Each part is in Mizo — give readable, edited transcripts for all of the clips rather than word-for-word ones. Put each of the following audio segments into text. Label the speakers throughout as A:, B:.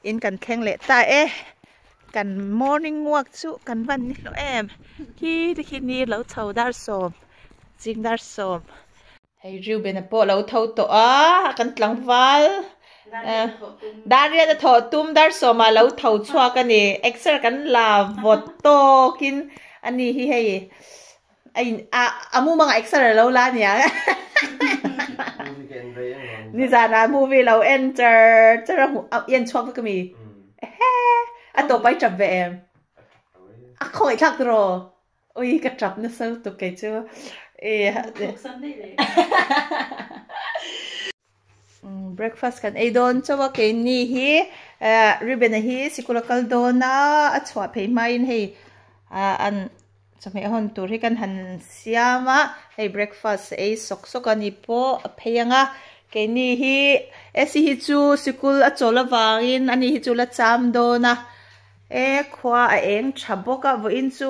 A: In kan thleng leh ta e. Kan morning walk chu kan van ni hlawh em. Khi te khi ni lo chho dar sawm ching dar sawm. Hei Reuben-a pawh lo tho tawh a, kan tlangval dar riat a thawh tum dar sawmah lo tho chhuak a ni. Exer kan la vawt tawkin a ni hi hei a in a a mumangah exer a lo la a nia. Nizanah movie lo en char char a hmuh a en chhuak vek a mi. Ehe a tawp ai tap ve em. A khawngaihthlak tiraw. Ui ka tap nasa lutuk kei chu breakfast kan ei dawn chauh a keini hi Reuben-a hi sikul a kal dawn a a chhuah phei hmain hei an chawhmeh hawn tur hi kan han siam a hei breakfast ei sawk sawk a ni pawh a phei ang a keini hi Essie hi chu sikul a chawl avangin ani hi chu la cham dawn a. E khua a eng tha bawk a, vawiin chu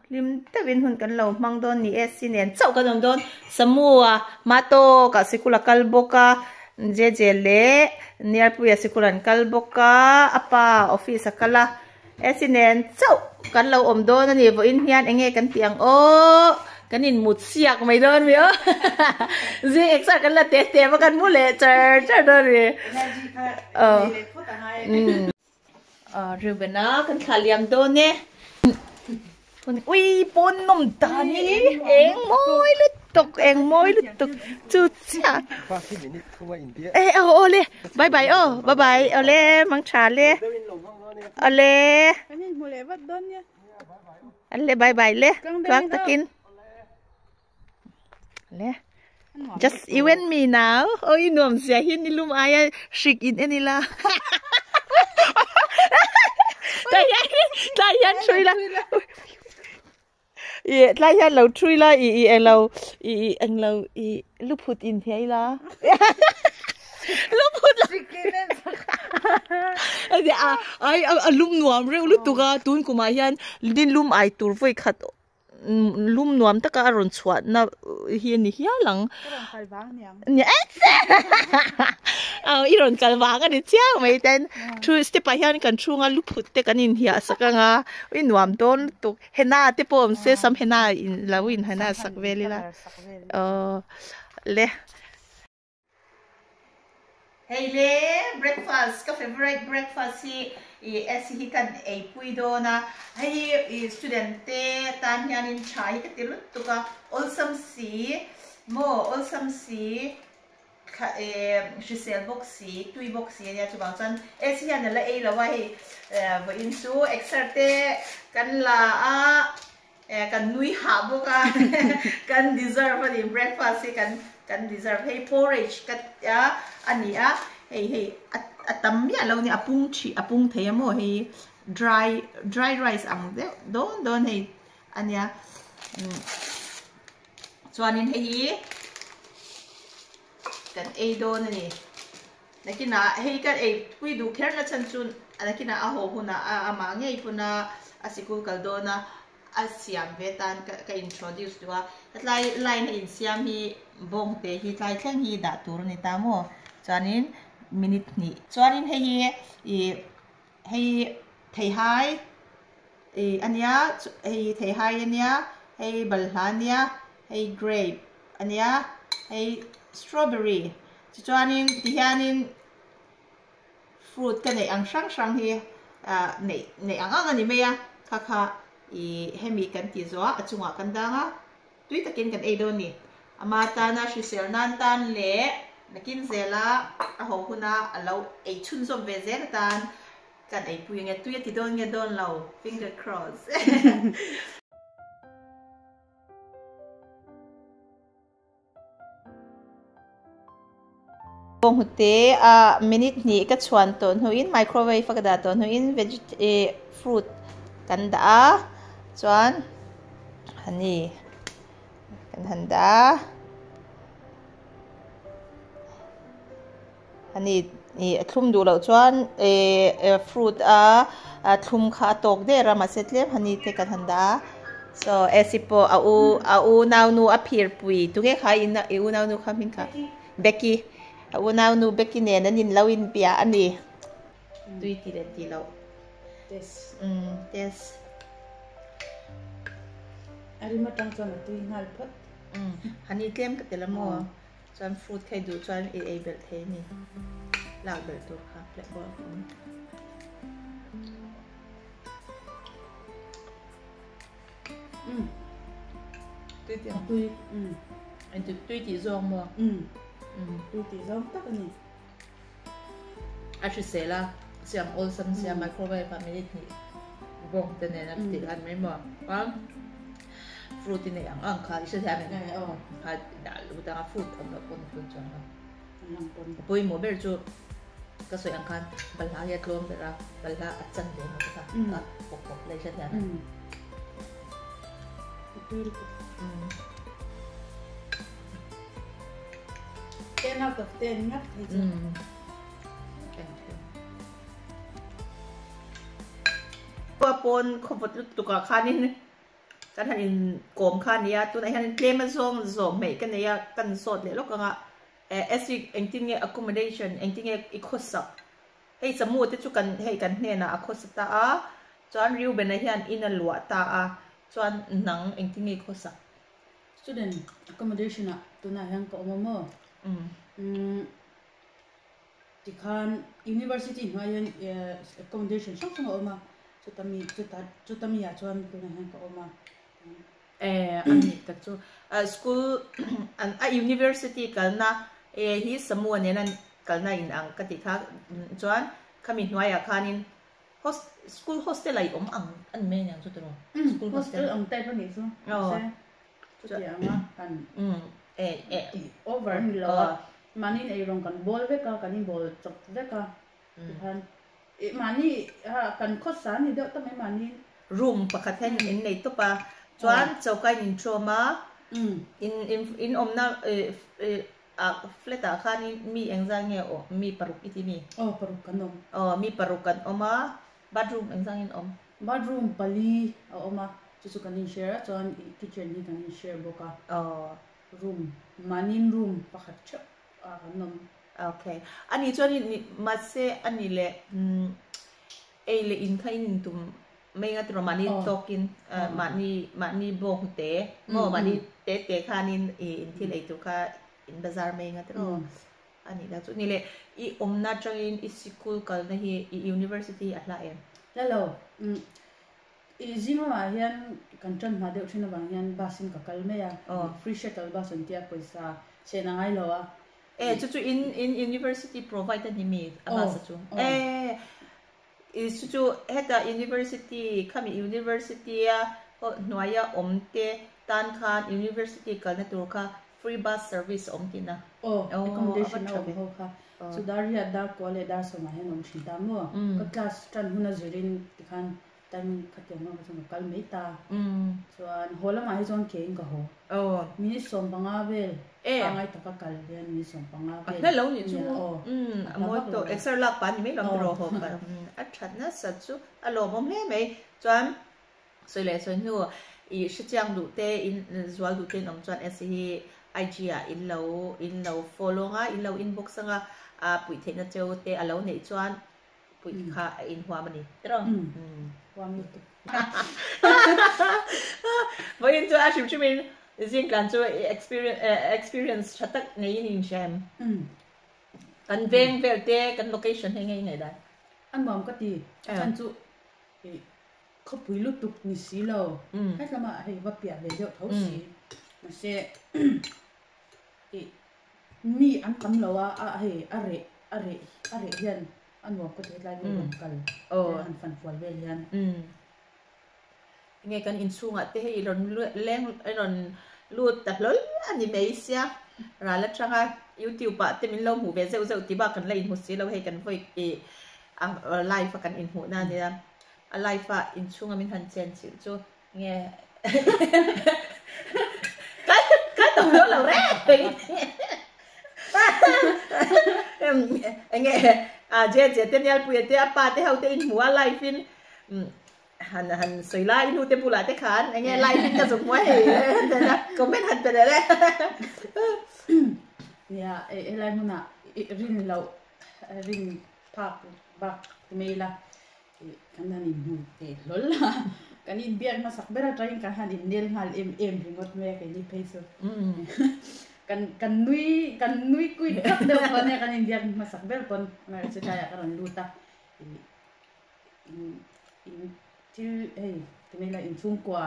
A: hlim deuhin hun kan lo hmang dawn ni e, si nen chauh kan awm dawn. Samua hma tawkah sikul a kal bawk a, Jeje leh Niarpuia sikul an kal bawk a, a pa office a kal a, e si nen chauh kan lo awm dawn a ni, vawiin hian eng nge kan tih ang aw, kan inmut siak mai dawn mi aw, zing exer kan la teh teh a kan mu leh char char dawn a ni. Reuben a kan thlah liam dawn e. Ui pawn nawm dan hi eng mawi lutuk eng mawi lutuk chu chiah. E aw aw le bye bye aw bye bye aw le mang tha le aw le le bye bye le tluang takin. Le. Just you and me now. Oi nuam zia hi ni lum aia hrik in en ila. Tlai hian tlai hian thui la. I tlai hian lo thui la i i englo i i englo i luphut in hiai la. Luphut la. A ai a lum nuam reuh lutuk a tun kumah hian din lum ai tur vawi khat lum nuam taka a rawn chhuahna hi a ni hial ang.
B: Ka rawn kal vang niang.
A: Nia aw i rawn kal vang a ni chiang mai ten thu step ah hian kan chhunga lu phut te kan inhiah sak anga ui nuam dawn lutuk henna te pawh awm se sam henna in lo in henna sak vel ila aw le. Hei le breakfast ka favourite breakfast hi i Essie hi kan eipui dawn a, hei hi i student te tan hianin tha hi ka ti lutuk a, awlsam si maw awlsam si thla e hrisel bawk si tui bawk si ania chuvang chuan Essie hian a la ei lo a hei vawiin chu exer te kan la a Kan nui hah bawk a, kan deserve a ni, breakfast hi kan kan deserve, hei porridge ka tia a ni a, hei hei a tam miah lo a ni, a pung thih a pung thei a maw hei dry dry rice ang deuh dawn dawn hei a nia, chuanin hei hi kan ei dawn a ni, nakinah hei kan ei pui duh kher na chhan chu nakinah a haw hunah a amah ngei pawn a a sikul kal dawn a a siam ve tan ka ka introduce duh a hetlai line a insiam hi bawng te hi tlai thleng hi dah tur a ni ta maw chuanin minute hnih chuanin hei hi ih hei theihai ih a nia hei theihai a nia hei balhla a nia hei grape a nia hei strawberry tichuanin tihianin fruit ka neih ang hrang hrang hi ah neih neih ang ang a ni mai a kha kha ih hemi kan tih zawh a a chungah kan dang a tui takin kan ei dawn a ni ama tana hrisel nan tan leh nakin zela a haw huna a lo ei chhunzawm ve zel atan kan eipui ang e tui a ti dawn nge dawn lo finger cross. Bawnghnute a minute hnih ka chhuan tawh hnuin microwave a ka dah tawh hnuin veg ih fruit kan dah a chuan honey kan han dah a honey ih a thlum duh loh chuan ih fruit a thlum kha a tawk der a mahse tlem honey te kan han dah a saw Essie pawh a u a unaunu a phir pui tunge kha i unaunu kha hming kha. Becky, a unaunu Becky nen an inlo inbia a ni. Tui ti leh ti loh.
B: Test.
A: Umm test.
B: A rim atang chuan a tui nghal phawt.
A: Umm honey tlem ka tel a maw? Chuan fruit kha i duh chuan i ei belh thei a ni. Lak belh tur kha plek bawk a awm.
B: Umm.
A: Tui ti ang.
B: Tui. Umm.
A: Tui tih zawng maw?
B: Umm. Tui tih zawng tak a ni.
A: A hrisel a, siam awlsam sia microwave ah minute hnih bawng te nen a tih khan mai maw a fruit i neih ang ang kha i hre thiam em kha dah lut anga fruit awm loh pawn a pawn chuang lo a pawimawh ber chu ka sawi ang khan balhla hi a tlawm ber a balhla a chan ve maw te kha a pawp pawp la i hre thiam em.
B: 10 out of 10 ngat thei chu.
A: Khua pawn khawvawt lutuk ah khanin kan han in kawm kha ania tunah hian tlem a zawng zawm hmeih ka nei a kan zawt leh lawk anga eh engtin nge accommodation engtin nge i khawsak hei chamu te chu kan hei kan hnenah a khawsa ta a chuan Reuben-a hian in a luah ta a chuan nang engtin nge i khawsak.
B: Student accommodation ah tunah hian ka awm a maw? Umm tikhan university hnuai hian accommodation hrang hrang a awm a, chuta mi chuta chuta mi ah chuan tunah hian ka awm a.
A: Eh a ni tak chu school an a university kalna eh hi Samu nena kalna in ang ka tih kha chuan khami hnuaiah khanin Host school hostel a i awm ang a ni mai aniang chu tiraw?
B: School hostel ang type a nih chu. Mahse chuti anga kan tih over a ni lo a. Mahni in eirawng kan bawl vek a, kan inbawl chawp vek a. Tikhan mahni kan khawsa a ni deuh ta mai mahni.
A: Room pakhat hian in nei tawp a, chuan choka in intrawm a, in in awmna A flat ah khanin mi engzah nge aw mi paruk i ti mi?
B: Aw paruk kan awm.
A: Aw mi paruk kan awm a, bathroom engzah nge in awm?
B: Bathroom pali a awm a, chu chu kan in share a chuan ih kitchen hi kan in share bawk a.
A: Aw.
B: Room mahniin room pakhat theuh ah kan awm.
A: Okay. Ani chuan in mahse ani leh ei leh in kha in intum mai nga tiraw mahni tawkin mahni mahni bawng te maw mahni te te khanin i in thil ei tur kha in bazar mai nga tiraw a nih dak chu ni le i awmna atangin i sikul kalna hi i university hi a hla em?
B: Hla lo i zing lamah hian kan tan hma deuh thin avang hian bus in ka kal mai a free shuttle bus an tia pawisa chhen a ngai lo a.
A: E chu chu in in university provide a ni mi a bus a chu e I chu chu heta University khami University a hnuaia awm te tan khan University kalna tur kha free bus service a awm tihna.
B: Aw, accommodation a awm ho kha. Chu dar riat, dar kua leh dar sawmah hian awm thin ta maw? Ka class tan huna zirin tikhan timing khatiang lamah chuan ka kal mai ta. Chuan haw lamah hi chuan ke in ka haw. Minute 15 vel pangai taka kal hian minute 15 vel.
A: A hla lo nih chu a mawi tawh exer lak pah a ni mai lo tiraw haw pah a that nasa chu a lawmawm hle mai chuan sawi leh sawi hnu i hrechiang duh te in zual duh te in awm chuan SC hi IG ah in lo in lo follow anga in lo inbox anga a puih theihna cheu te a lo neih chuan Puih kha a inhuam a ni tiraw?
B: Huam lutuk.
A: Vawiin chu a hrim hrimin zingtlan chu experience tha tak ngeiin i inhria em? Kan veng vel te, kan location hi ngei ngei dan?
B: A nuam ka ti. A chhan chu khawpui lutuk ni si lo. Hetlama hei va piah ve deuh tho si. Mahse Mi an tam lo a, a hei a reh a reh a reh hian a nuam ka ti hetlai mi rawn kal te han fan fual vel hian.
A: Nge kan inchhungah te hei rawn leng rawn lut ta hlawl a ni mai sia ral atanga youtube ah te min lo hmuh ve zeuh zeuh ti bak kan la inhmu si lo hei kan vawi ih a live a kan inhmuh na ania a live a inchhunga min han chen chilh chu Nge kan kan tawng dawn lo reng reng enge a je je te Nialpuia te a pa te ho te in hmu a live in han han sawi lai i nu te bulah te khan enge live in ka zuk hmu a hei comment han pe leh le.
B: Nia helai hmunah rin loh rin phak. bak ti mai ila kan han inhmu teh hlawl a, kan inbiak hmasak ber atangin kan han innel nghal em em ringawt mai a keini phei chu kan kan nui kan nui kuit khap deuh kha ania kan inbiak hmasak ber pawn amaherawhchu tlaiah ka rawn lut a in in thil hei ti mai ila inchhungkua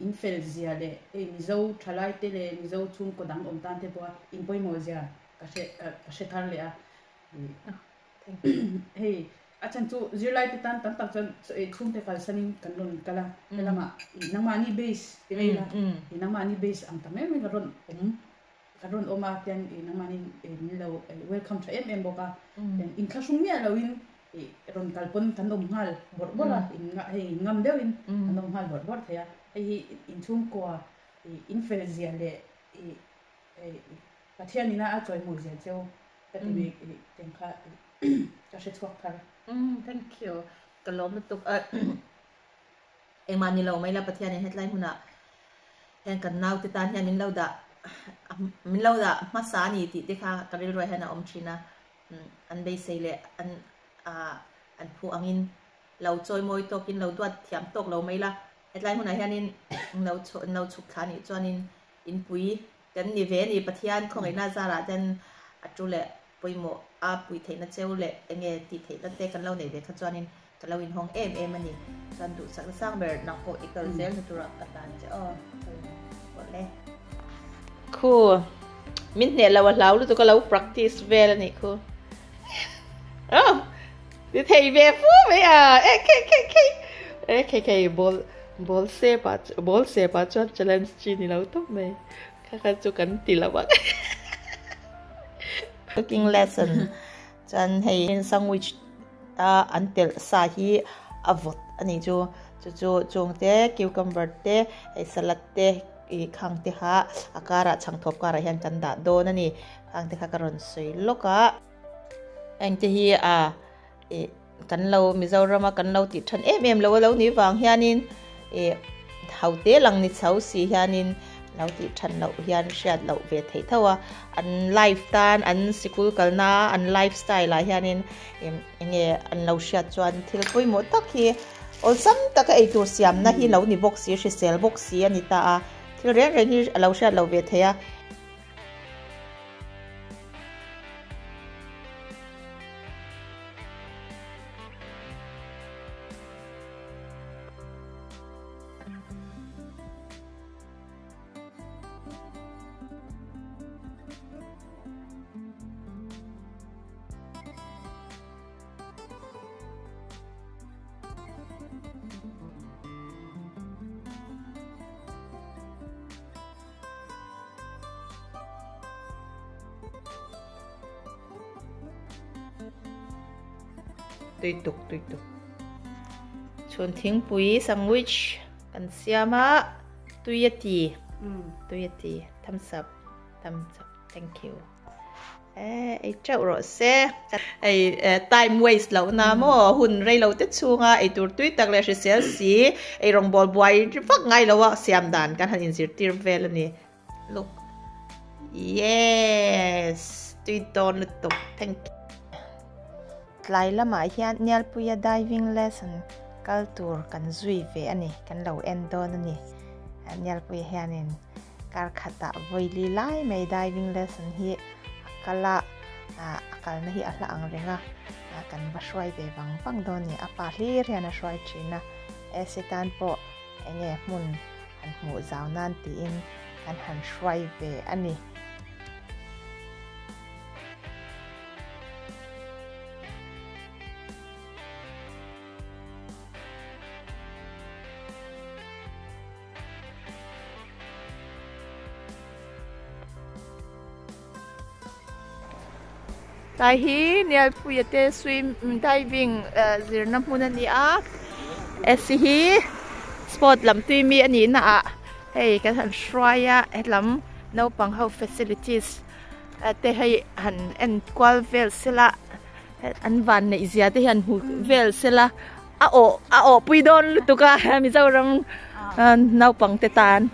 B: in fel zia leh hei Mizo thalai te leh Mizo chhungkaw dang awm tan te pawha in pawimawh zia ka hre ka hre thar leh a. Hei a chhan chu zirlai te tan tam tak chuan chhungte kalsanin kan rawn kal a helamah nangmahni base ti mai ila nangmahni base ang ta mai mai ka rawn awm ka rawn awm a tian nangmahni min lo welcome tha em em bawk a tian inthlahrung miah loin rawn kal pawn kan awm nghal bawrh bawrh a hei ngam deuhin kan awm nghal bawrh bawrh thei a hei hi inchhungkua infel zia leh Pathian ina a chawimawi zel cheu ka ti mai teng kha ka hre chhuak thar.
A: Umm thank you ka lawm lutuk a engmah ni lo mai la Pathian in hetlai hmunah hian kan naute tan hian min lo dah min lo dah hmasa a ni tih te kha ka rilruah hian a awm thin a an beisei leh an an phu angin lo chawimawi tawkin lo duat thiam tawk lo mai la hetlai hmunah hianin lo lo chhuk thla nih chuanin inpui Kan ni ve a ni, Pathian khawngaihna zarah ten a tu leh pawimawh a pui theihna cheu leh enge tih theihna te kan lo neih ve kha chuanin ka lo inhawng em em a ni. Chuan duhsakna sang ber nang pawh i kal zel na tura ka hlan che aw. Awle. Khu min hneh lo a hlau lutuk a lo practice vel a nih khu. Oh! Ti thei ve fu mai a! E khei khei khei! E khei khei ball ball se pah ball se pah chuan challenge chi ni lo tawp mai. Kha kha chu kan ti lo ang. Cooking lesson chuan hei sandwich a an telh sa hi a vawt a nih chu. Chu chu chung te cucumber te hei salad te ih khang te kha a karah chhangthawp karah hian kan dah dawn a ni. Khang te kha ka rawn sawi lawk a. Engte hi a ih kan lo Mizoram a kan lo tih than em em lo a lo nih vang hianin ih hote lang ni chho si hianin lo tih than loh hian hriat loh ve theih tho a an life tan an sikul kalna an life style ah hianin ih enge an lo hriat chuan thil pawimawh tak hi awlsam taka eitur siamna hi lo ni bawk si hrisel bawk si a ni ta a thil reng reng hi a lo hriat loh ve theih a. Tui tuk tui tuk chhun thingpui sandwich kan siam a tui a ti tui a ti thumbs up thumbs up thank you eh ei teuh rawh se hei time waste loh na maw hun rei lo te chhunga ei tur tui tak leh hrisel si ei rawngbawl buai vak ngai lo a siam dan kan han inzirtir vel a ni look yes tui dawn lutuk thank you tlai lamah hian Nialpuia diving lesson kal tur kan zui ve a ni kan lo en dawn a ni Nialpuia hianin Kar khatah vawi li lai mai diving lesson hi a kal a, a kalna hi a hla ang reng a, kan va hruai ve vang vang dawn a ni. A pa hlir hian a hruai thin a, Esi tan pawh enge hmun han hmuh zau nan tiin kan han hruai ve a ni. Tlai hi Nialpuia te swim diving zirna hmun a ni a Esi hi sport lam tui mi a nih na ah hei kan han hruai a helam naupang ho facilities te hei han en kual vel sela an van neih zia te hian hmu vel sela a awh a awh pui dawn lutuk a Mizoram naupang te tan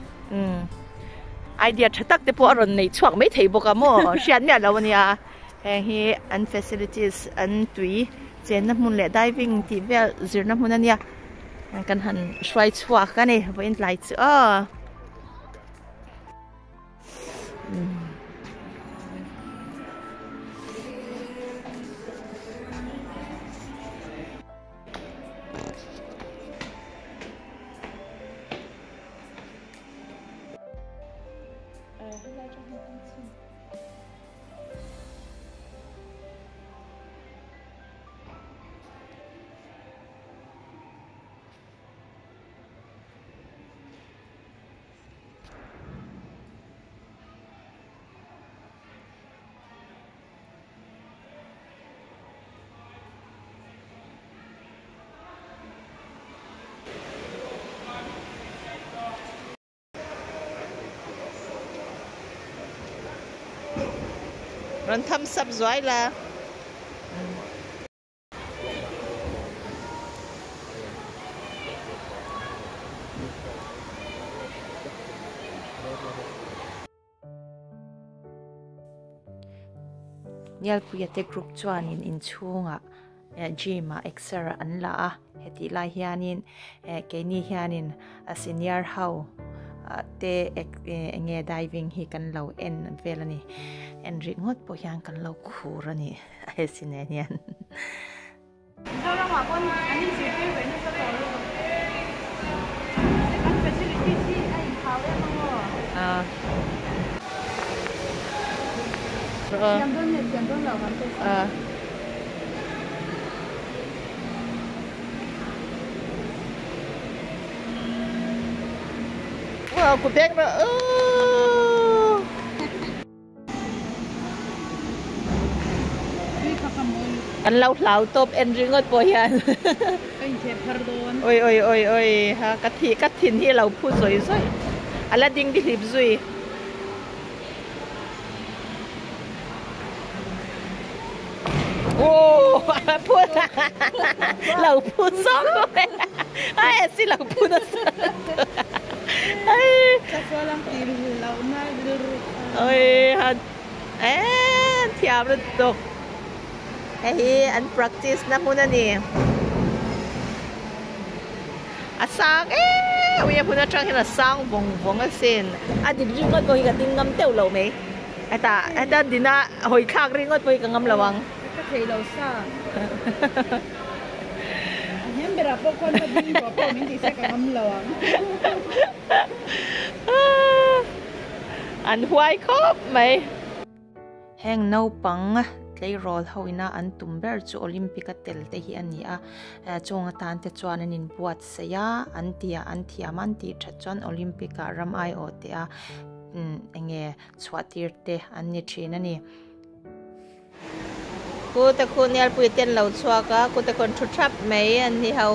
A: idea tha tak te pawh a rawn nei chhuak mai thei bawk a maw hriat miah lo a nia heng hi an facilities an tui. Chenna hmun leh diving tih vel zirna hmun a nia kan han hruai chhuak a ni vawiin tlai chu aw. Rawn thumbs up zuai la. Nialpuia te group chuanin inchhungah gym ah exer an la a hetih lai hianin keini hianin a senior ho te eng nge diving hi kan lo en vel a ni en rih ngawt pawh hian kan lo khur a ni a he si nen hian.
B: Mizoramah pawn an inzirtir ve nasa tawh lo. An facilities hi a inthau em ang aw. Thiam dawn leh thiam dawn loh kan test a.
A: Wow, ku bek rawh. Kan lo hlau tawp en ringawt pawh hian.
B: Ka intheh phar dawn.
A: Oi oi oi oi ha ka thi ka thin hi a lo phu zawi zawi. A la ding di hlip zui. Aw phu lo phu zawk mai. Ai si lo phu nasa. Ai. Oi han eh thiam lutuk. Hei hi an practice na hmun a ni. A sang em ui a hmun atang hian a sang vawng vawng asin. A dik ringawt pawh hi ka ding ngam teuh lo mai. Heta heta dina hawi thlak ringawt pawh hi ka ngam lo ang.
B: Ka thei lo sa. A hniam berah pawh khuan va ding tawh pawh min tih se ka ngam lo ang.
A: An huai khawp mai. Heng naupang tleirawl ho ina an tum ber chu Olympic a tel te hi a ni a, chung atan te chuan an inbuatsaih a, an ti a, an thiam a, an tih that chuan Olympic ah ram aiawh te a eng nge chhuah tir te an ni thin a ni. Kute khu Nialpui te an lo chhuak a, kute khawn thu thap mai an ni ho,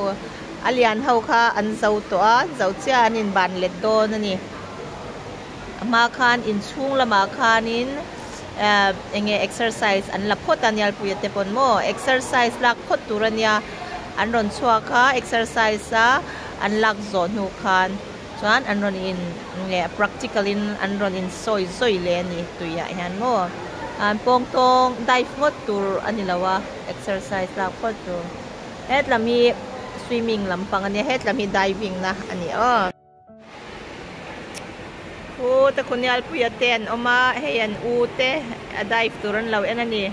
A: a lian ho kha an zo tawh a, zo chiah an inban let dawn a ni. A hma khan inchhung lamah khanin eh eng nge exercise an la phawt a Nialpuia te pawn maw exercise lak phawt tur a nia an rawn chhuak a exercise a an lak zawh hnu khan chuan an rawn in nge practical in an rawn in sawi zawi leh a ni tuiah hian maw an pawng tawng dive ngawt tur a ni lo a exercise lak phawt tur hetlam hi swimming lampang a nia hetlam hi diving na a ni aw. Khu te Khunialpuia te an awm a, hei an u te a dive tur an lo en a ni.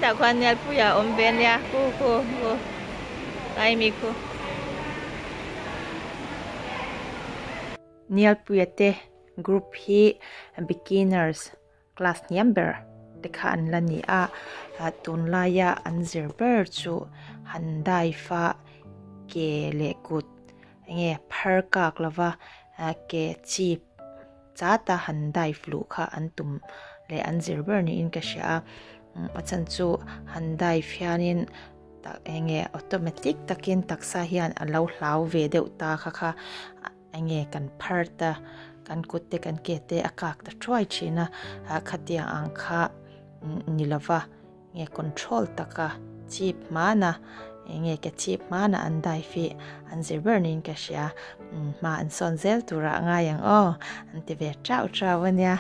A: Tah khuan Nialpuia a awm ve a nia khu khu khu lai mi khu. Nialpuia te group hi beginners class hniam ber te kha an la ni a, tunlaia an zir ber chu han dive a ke leh kut enge phar kak lova ke chip chata han dive luh kha an tum leh an zir ber niin ka hria a, a chhan chu han dive hianin. Tak enge automatic takin taksa hian a lo hlau ve deuh ta kha kha enge kan phar ta kan kut te kan ke te a kak ta thuai thin a khatiang ang kha ni lova nge control taka chip hmana Enge ke chhip hmanah an dive hi an zir ber niin ka hria. Hma an sawn zel turah ngai ang aw an ti ve chau chau a nia.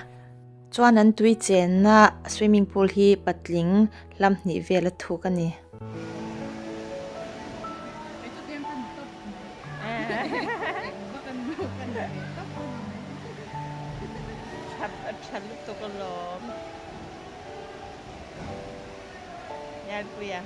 A: Chuan an tui chenna swimming pool hi patling hlam hnih vel a thuk a ni. Tha lutuk alawm. Ngalpuia.